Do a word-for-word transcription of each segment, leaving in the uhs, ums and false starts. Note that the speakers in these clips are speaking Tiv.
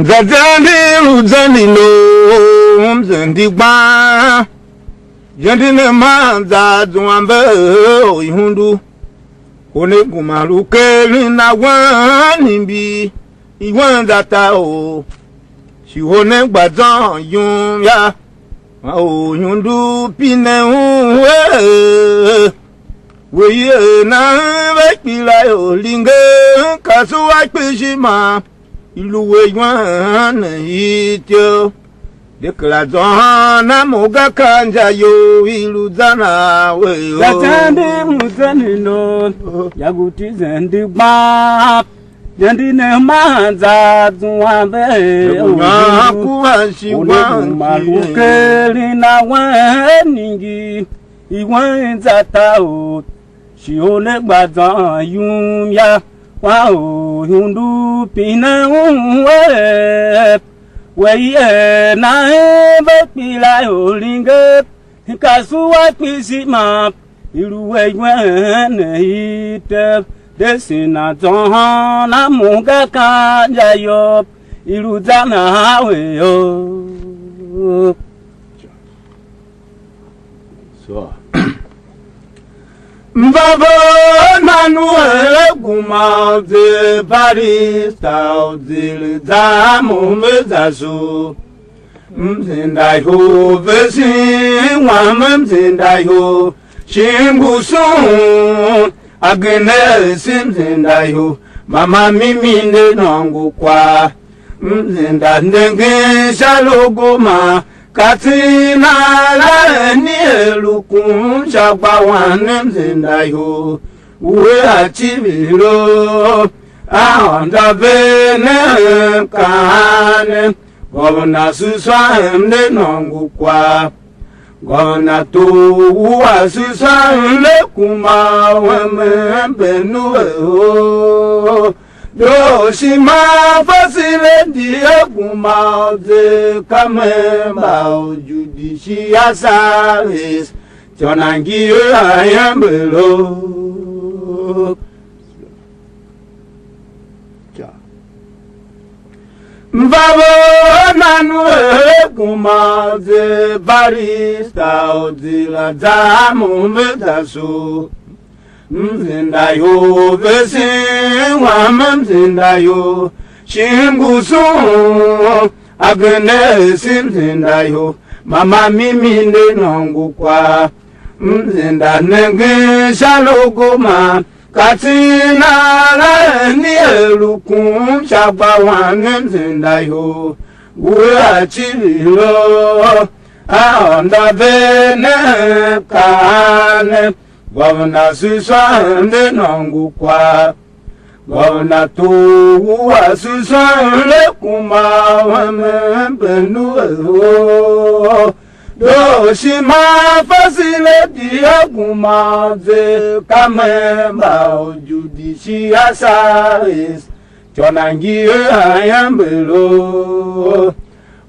Za zende lu zende lo, m zende gban. Zende ne man za zuam ve o ihundu. One gema lu keren a wan imbi, i wan za ta o. Shi one gba zôn yum ya, ma o ihundu pine un, eh. We ye na ve kpila yo linge, ka su a kpishi ma. I lu we yuan ne ityo. De kera zôhon a mo ga ka inja you i lu zan a we yo. Za zende m zende no, ya ngu ti zende gba. Zende ne ma za zuan ve. Ku a shi u ne wan gema lu keren a wan ningir, i wan za ta o. Shi u ne gba zôn yum ya, wan u ihundu pine un er, we ye na ve kpila u linge, ka su a kpishi ma, i lu we yuan ne i te, de si na zôhon a mo ga ka inja you, i lu zan a we yo. So, mba ve nan u er gema u ze barista u zile za mo me za so. M zinda ihor vesen wam, m zinda ihor shin ngu sun agener, si m zinda ihor mama mimi ne nôngo kwagh. M zinda nengen sha logo ma katsina la ni er lu kun sha gba wan, m zinda ihor u a civir lo. Aôndo a ver ne mkaanem, gôvena suswa m ne nôngo kwagh. Gôvena tor u a suswa m ne kuma u hemen ben u ve o. Dooshima fase ve di a kuma u ze ka memba u judicial service. Ityô na ngi a iember lou. Mba ve nan u er kuma ze barista u zila za mo ve za so. M zinda ior vesen wam, m zinda ior shin ngu sun agener, si m zinda ior mama mimi ne nôngo kwagh. M zinda nengen sha logo ma katsina la ni er lu kun sha gba wan, m zinda ior u a civir lo. Aôndo a ver ne mkaanem, gôvena suswa m ne nôngo kwagh. Gôvena tor u a suswa m ne kuma u hemen ben u ve o. Dooshima fase ve di a kuma u ze ka memba u judicial service. Ityô na ngi a iember lou.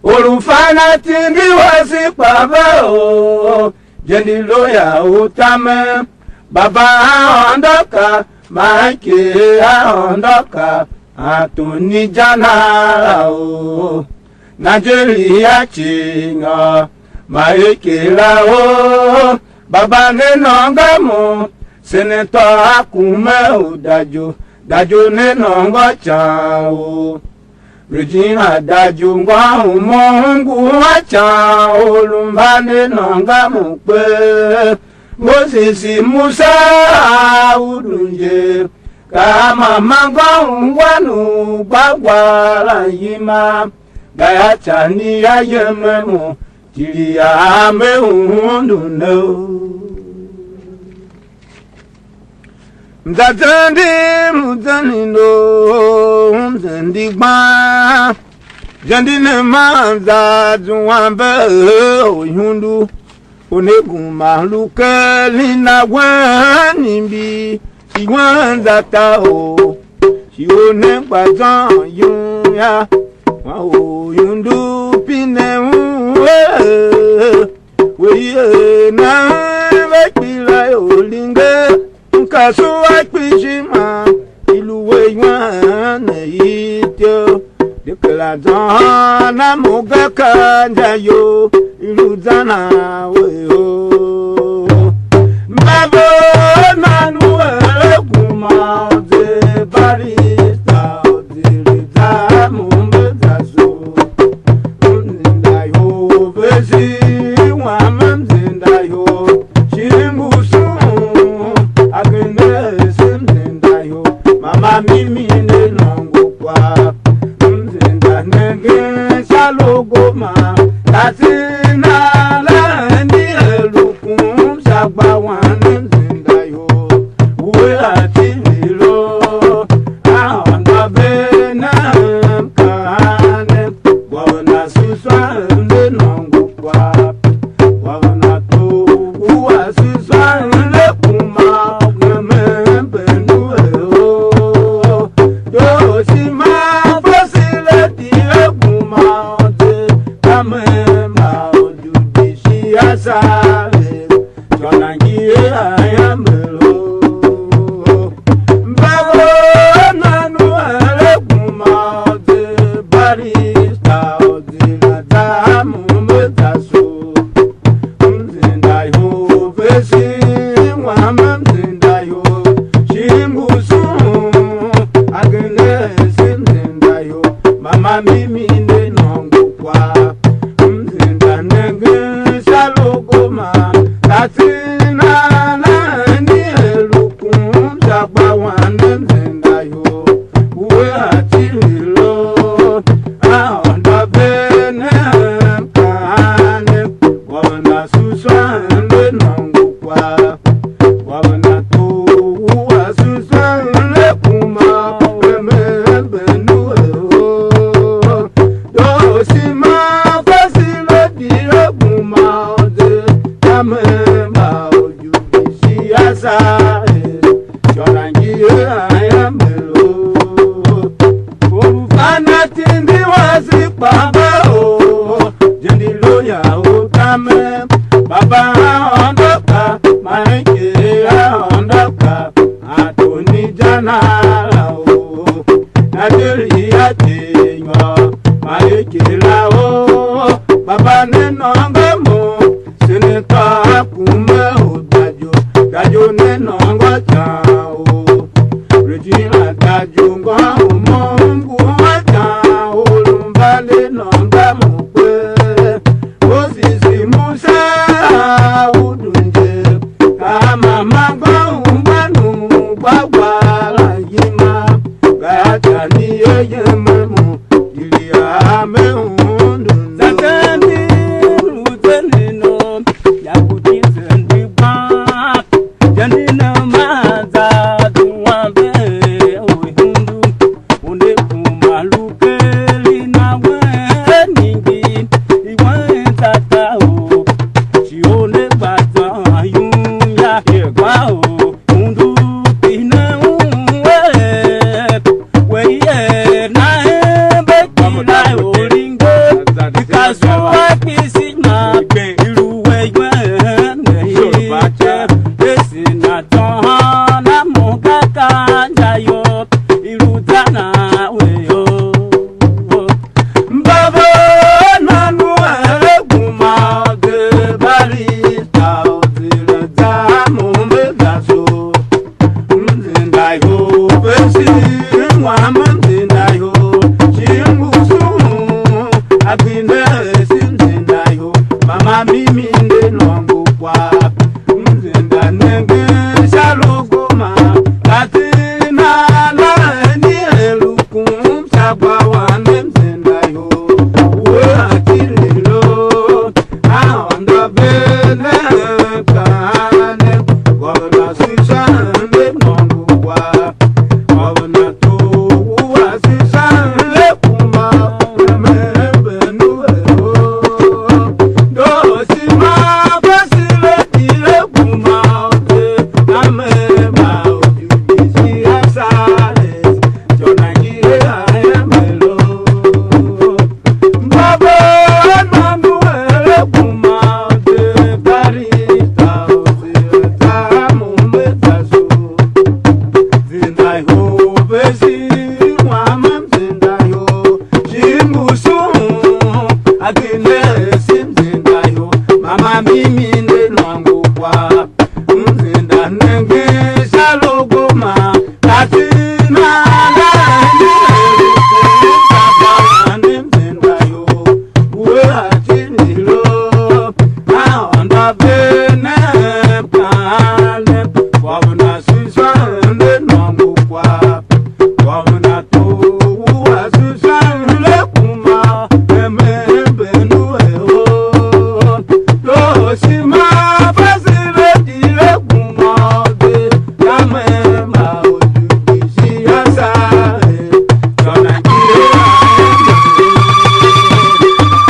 Or u fan atindi wase kpa ve o, je ndi loya u tamen, mba van Aôndo ka, man ker Aôndo ka, Attorney General o, Nigeria cii nyôr, ma er ker la o, mba van ne nôngo mo, Senator Akume u Dajo, Dajo ne nôngo can o. Regina Dajo ngô u mo ngu a can u lu mba ne nôngo mo kpee. Moses Musa a u dun je, ka a ma ma ngô u wan u gba gwar la yima, gayô, ca ni a yem a mo, tindi a me u undun ne o. Mza zende, mzende no, mzende gban. Zende ne man za zuan ve o ihundu. U ne gema lu keren a wan imbi, shi wan za ta o. Shi u ne gba zôn yum ya, wan u ihundu pine un, eh. We ye nan ve kpila ior linge, m ka sua kpishi man i lu we iwan ne ityo. Kera zan a mo ga ka inja you i lu zan a we o. Mba ve nan u ere kuma u ze barista u ziri za mo mbe za so. Mzinda ior vese wam mzinda ior, shi ngusun agende ese mzinda ior, mama mimi ne nongo kwagh. Mzinda nengen sha logoma, tasina la endi elu kum sha gba wan mzinda ior. Ue a tindi lo, a ôndo a bee nem kaane, governor Suswan de nongo kwagh, governor to u a Suswan de kuma u gemen Benue o. Yo, shima fasileti e kuma u ze, ka memba u judicial service. Tsô nana ngi a yambelo. Mba ve nan u ere kuma u ze barista u zila za mo mbe za so. Mzinda ior vese wam mzinda ior, shi ngusun agende ese mzinda ior, mama mimi ne nongo kwagh. Mzinda nengen sha logoma, tasina la endi elu kum sha gba wan mzinda ior. Ue a tindi lo, a ôndo a bee nem kaane, governor Suswan de nongo kwagh. Governor to u a Suswan de kuma u gemen Benue o. Do shima fasileti e kuma u ze, ka memba u judicial service. Tsô nana ngi a yambelo. Or u fa na tindi wase kpa ve o, je ndi lawyer u tamen, Baba a ôndo ka, Michael a ôndo ka, Attorney General o, Nigeria je nyô, Michael o, Baba ne nôngo mo, Senator Akume u Dajo, Dajo ne nôngo ican o. Regina Dajo ngô u mo ngu a ican u lu mbande nôngo mo kpe. Moses Musa u dunje, ka mama ngô u mban u gba gba la yima, ka ican i ye yem mo, ili a me undu. Satan ni lu zenden nom, ya Simzinda yo, mama mimi nde nôngo kwagh. Mzinda nengen sha logo ma, katina la ni papa ne mzinda yo. We atini lo, aonda ve ne mkaanem, kwagh u na suswa nde nôngo kwagh. Kwagh u na to u a suswa le kuma, emen ben u e o. Lo shima fese ve dire kuma ve, ka me ma u ju bi shi a sa e. Yô, Nigeria,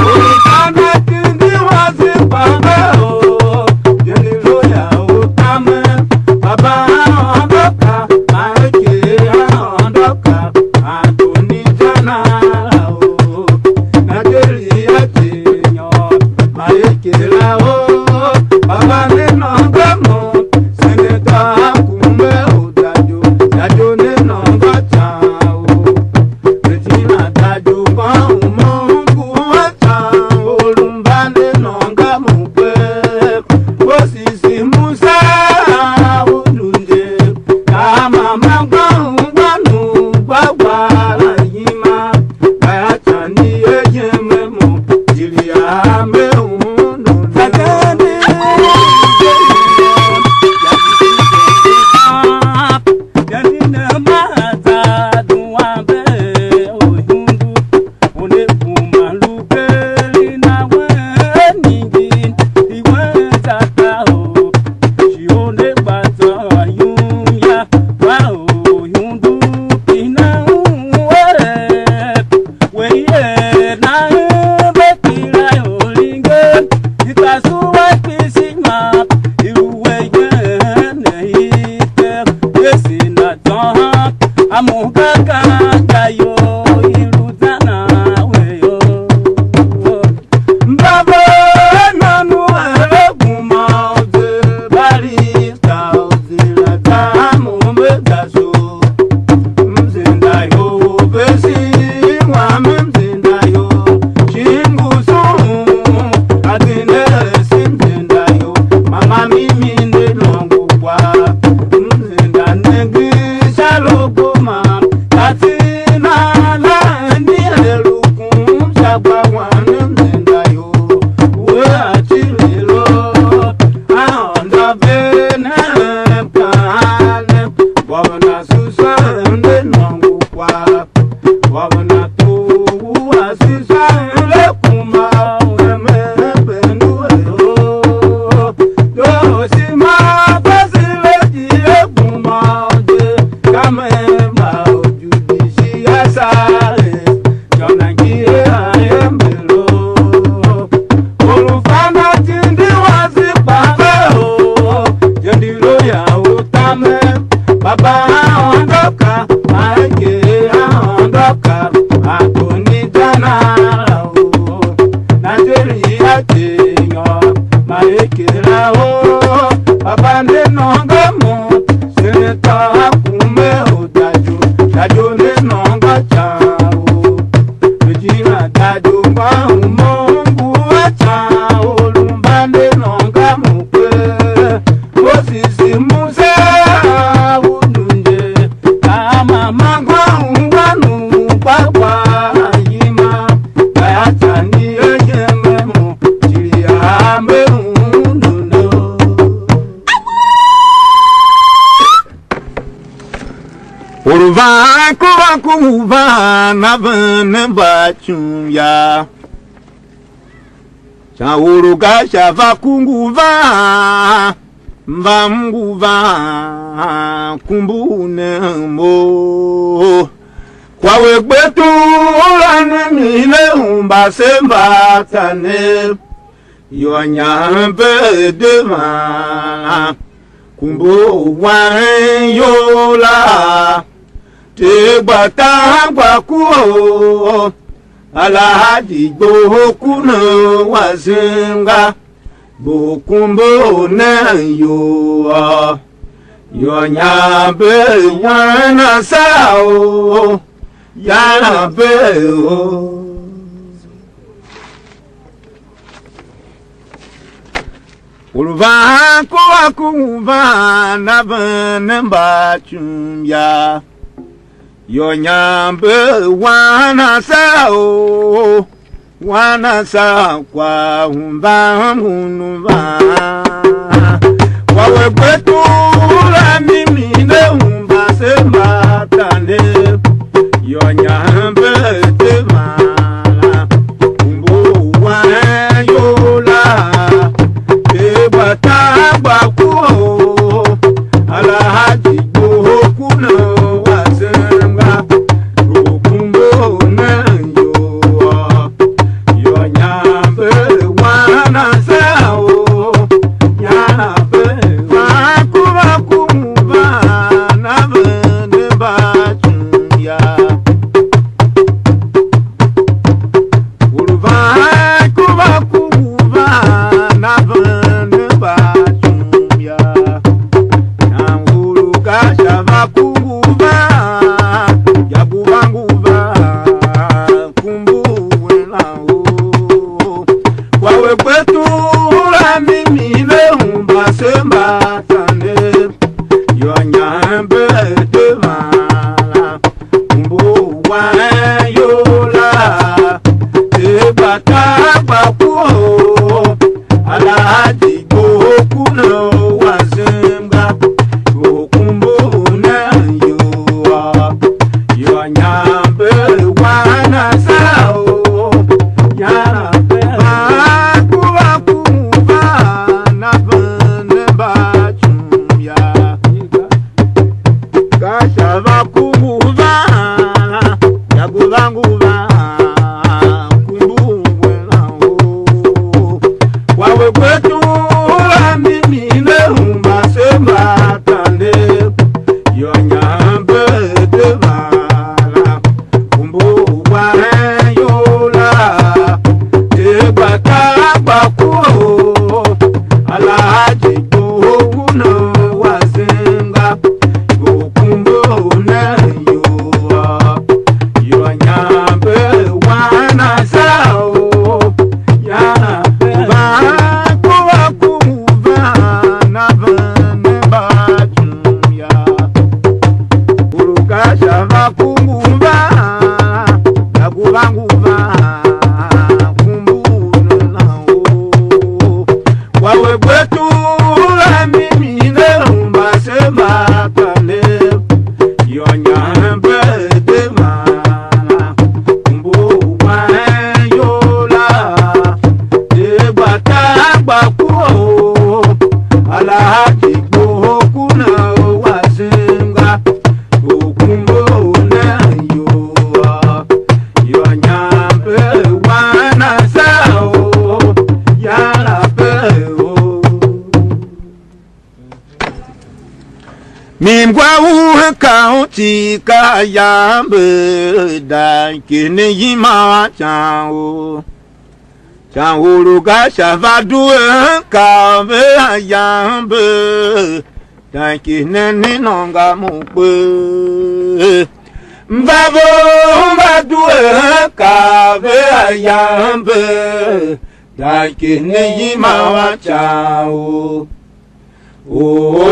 u kana tindi wase kpa ve o, je ni lo ya u tamen, baba a ôndo ka, ma e ke a ôndo ka. Anthony Jana o, Nigeria je nyôr, ma ye kera o, baba ne nôngo mo, Senator Akumbe o Dajo, Dajo ne nôngo can o, Regina Dajo ban u mo ngu a can o, Lumba ne nôngo mo kpe, Moses Musa u lu je, ka mama gban u gban u gba gba la yima. Kayacandi e yem mo, Jiliame undu. Kayacandi, yandi ne ma za duan be o yundu. Une kuma lu keri na we ningi, i we za ta o. Shi une gba za yum ya, wa o yundu pina u ere. We ye na ve kira olinge, i ta su wa kpisima, i lu we ye ne ite, ye si na zôhô, a mo ga ga ga yo, i lu zan a we yo. Mba ve nan u ere guma u ze, bari Mzinda yo, vesi wam mzinda yo, shingu sumu, atinde si mzinda yo, mama mimi nde nongo kwa, mzinda nengi sha logoma, katina la ni elukum sha kwa wan mzinda yo, we achililo, aonda vene kane. Governor Susan le nongo kwa. Governor tu Susan le kuma eme bendu ero. Yo sima pasi le di le kuma je. Kamemba o judicial sare. Jona ngie a embelo. Orufana tindi wasi kpa ve o. Jendi lo ya u tamen. Baba a ondoka, Maeke a ondoka, Atoni General o, Nigeria je nyôr, Maeke la o, Baba ne nongo mo, Senator Akume o Dajo, Dajo ne nongo can o, Regina Dajo mba u mo ngu a can o, Lumba ne nongo mo kpe. Moses Musa undu nje, kama mangwa ungwa nu kwakwa yima, kaya tani yeme mo, chiri ambe undu ndo. Uluvan kuva kuva na vene ba chum ya. Sha uru ga sha va ku ngu van, mba m ngu van, kumbu ne mo. Kwa we gbe tu ura ne mi le umba se mba ta ne, yô nyam ve de van, kumbu wan yo la, te gba tan gba ku o. Alahadi gboho ku ne wa zinga, bo kumbo ne yo, yo nya be wan sa o, ya na be o. Or u van ku a ku u van a ven ne mba cum ya. Yô, nyambe wan ase o, wan ase a kwagh u mban un u van. Kwagh u gbe tur a mimi ne u mba se mba tande. Yô, nyambe te van la, kumbu wan iyol la, te gba tar gba ku o, Alhaji gbo ku ne wa zem ga, lu kumbu ne iyol. Yô, nyambe wan ase o, nyambe wan ku va ku van a ven ne mba cum ya. Or u van ku va ku u van a ven ne mba cum ya. Nan or u ka sha va ku u van, ya ku va ngu van, kumbu u wen la o. Kwagh u gbe tur a mimi ne u mba se mba tande. Yô, nyambe te van la, kumbu wan iyol la, te gba tar gba ku o, Alhaji gbo ku ne wa zem ga, gbo kumbu ne iyol. Yô, nyambe wan ase o, nyambe va ku va ku van a ven ne mba cum ya. Ka sha va ku ngu van, ya ku va ngu van, kumbu wen la o. Kwagh u gbe tur a mimi ne u mba se mba tande. Yô, nyambe te van la, kumbu wan iyol la, te gba tar gba ku o, Alhaji gbo u ne wa zem ga, gbo kumbu ne iyol. Yô, nyambe wan ase o, nyambe va ku va ku van a ven ne mba cum ya. Or u ka sha va ku ngu van, ya ku va ngu van, kumbu ne na o. Kwagh u gbe tur a mimi ne u mba se mba kanev. Yô, nyambe te van, kumbu wan iyol la, te gba tar gba ku o, Alhaji gbo ku ne wa zem ga, gbo kumbu ne iyol. Yô, nyambe wan ase o, nyambe o. Mi ngwa u hen ka u ti ka yambe, dan kihnen yima a can u. Can u lu ga sha va due hen ka ve a yambe, dan kihnen ni nôngo mo kpe. Mba vo, mba due hen ka ve a yambe, dan kihnen yima a can u. U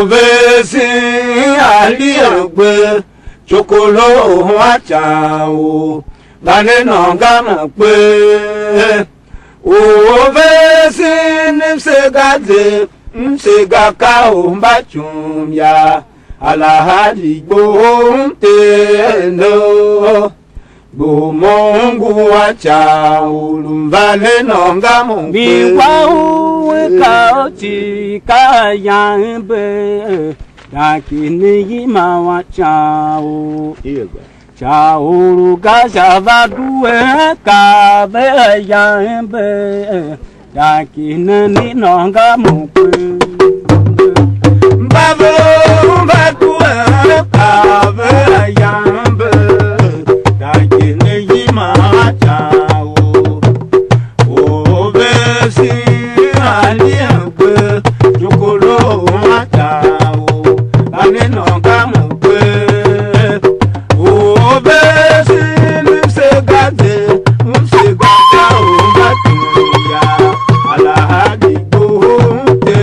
vesen a li a gbe, chokolo a can u, va ne nôngo mo kpe. U vesen mse ga ze, mse ga ka u mba cum ya, Alahadi gbo m te no. Gbo mo ngu a ca u lu mvanden nôngo mo. Mi kpe. Wa u ka oti ka yambe, dan ki ne yima wa ca u. Ca u lu ga sha va due ka ve yambe. Dan ki ne ni nôngo mo kpe. Mba ve u mba due ka ve yambe, dan ki ne yima a ca u. U vesen a li a kpe, chokolo a ca u, a ne nôngo mo kpe. U vesen mse ga ze, mse ga ka u mba tum ya, Alahadi gbo u te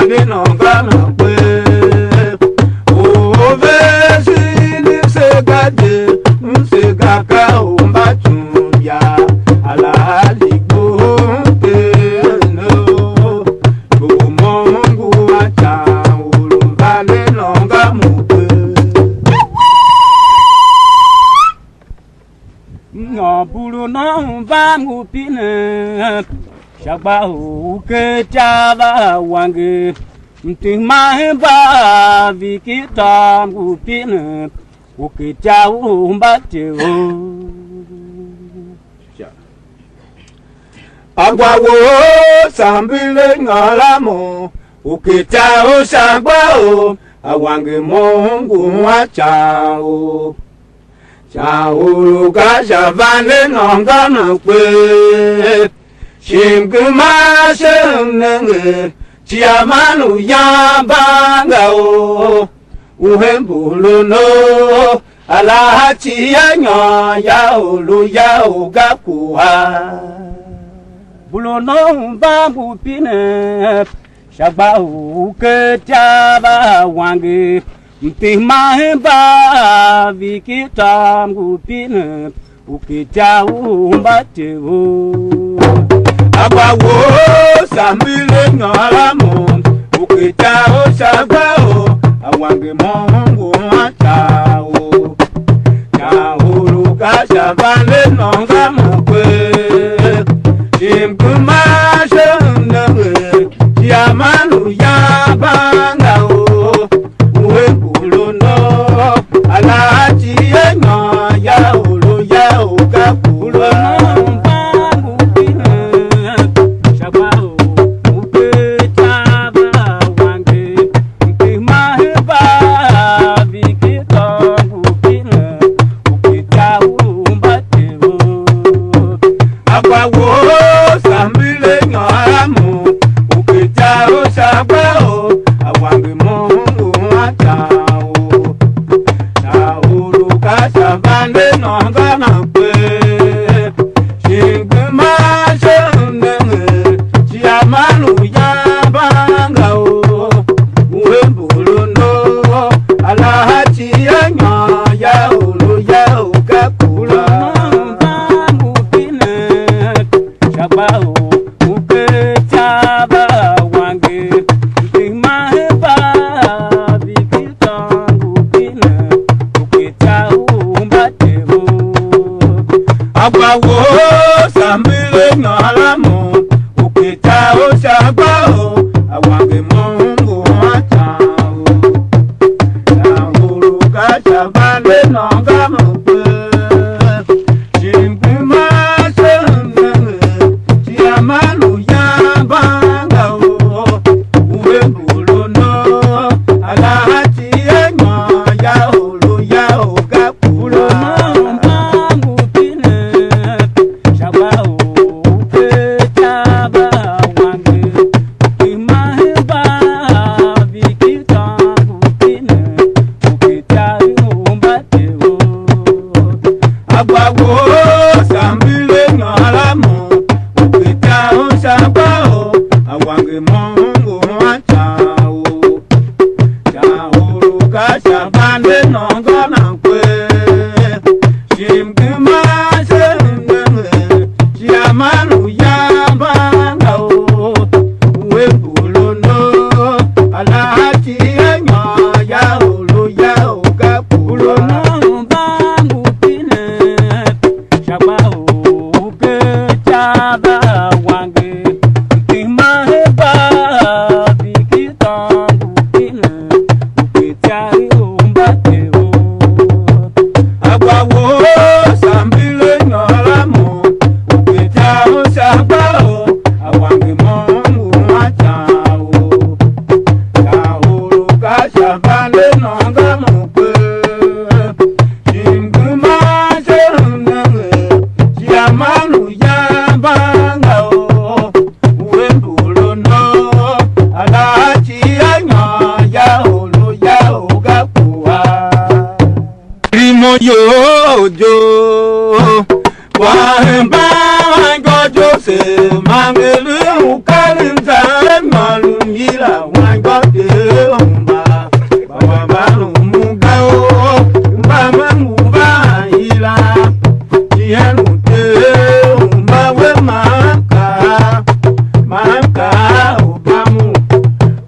Ne nôngo na kpe. U vese ne se ga je, m se ga ka u mba tsumbia, Alahali gbohom tendo. U mo ngu a can u lu mba ne nôngo mo kpe. Nyôr bulu nôngo va ngu pine, sha gba u ke ta va wange, mtima hemba viki ta ngu pine, u ke ta u mba te o. Agwa wou sambile nyôr a mo, u ke ta u sha gba o, a wange mo ngu a can o. Sha u lu ga sha vande nôngo na kpe, shi m gema ashe m nenge, cia man u yan banga o, u hembulo no, alaha cia nyôr ya u lu ya u ga kuha. Bulu no u mba ngu pine, sha gba u ke ta va wange, mtima hemba viki ta ngu pine, u ke ta u mba te o. Agba wou sambile nyôr a mo, u ke ta u sha gba o, a wange mo ngu a ta o. Sha u lu ga sha vande nôngo mo kpe, shi m gema ashe m nenge, cia man u yan banga o, u hembulo no, alaha cie nyôr ya u lu ya u ga kulo. Akwa woo sambile nyôr a mo, u ke ta u sha gba o, a wange mo u a ta o. Sha u lu ka sha vande nôngo na kpe, shi gema sha mnenge, shi a man u yan banga o, u hembulo no, alaha ci a nyôr ya u lu ya u ka kura. Sha gba u u ke ta va wange, mtima hemba viki tôngo pine, u ke ta u mba te u. Agba woo sambile nyôr a mo, u ke ta u sha gba u, a wange mo ngu a ta u. Sha u lu ka sha vande nôngo mo kpe. Shi m gema sha mnenge, shi a man u yan banga o, u hembulo no, alaha ci a nyôr ya u lu ya u ka kura. Sha gba u u ke Gode umba, baba ba lu mu ga o, mba ma mu ba ila. Tien u te umba we ma ka, ma ka u ba mu,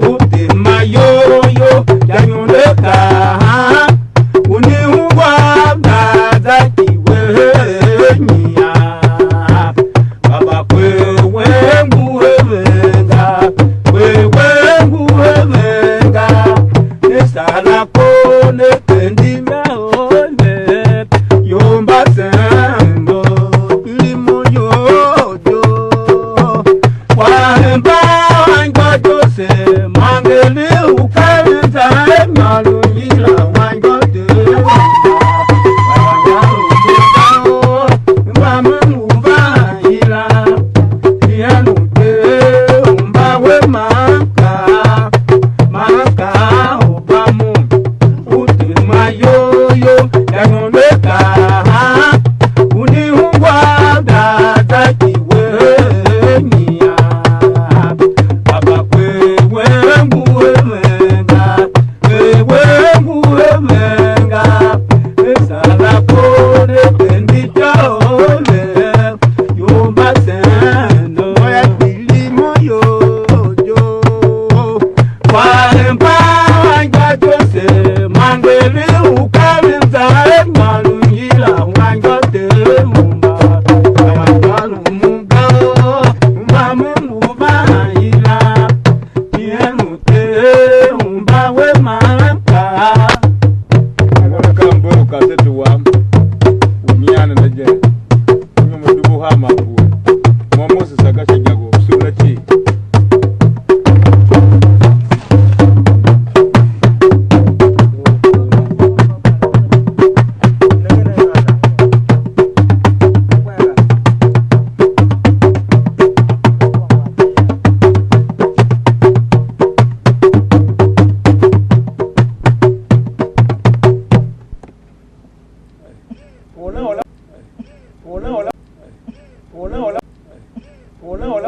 u te ma yo yo, ya nyonde ka ha. Uni ungwa da da ki we nya. Baba kwe we ngu heven ga, kwe we ngu heven ga. Ne sara ko ne tendi mba ole, yomba sendo, ilimu yo yo. Kwagh mba anngô Joseph, mangeli u karen zan er nyôr u yila anngô Joseph, mba me ngu van yila, pien u Ter u mba we man kaa, man kaa u ba mo. U tema yoyo, ya nongo kaa, u ni ungwa da za ki we nya. Baba kwe we ngu we menga, kwe we ngu we menga, e sala kore tendi jole, yumba sendo ya kili moyo jo. Kwagh mba anngô Joseph, mangeli u kaven za er nyôr u yila anngô Ter mumba, anngô mumba, mba mungu va yila, pien u Ter u mba we man ka. Ngôna ka mbe u kaseti wam u nyian ne je. Nyom dubu haa ma pue. Mo Moses a ga sha igyango, sule cii.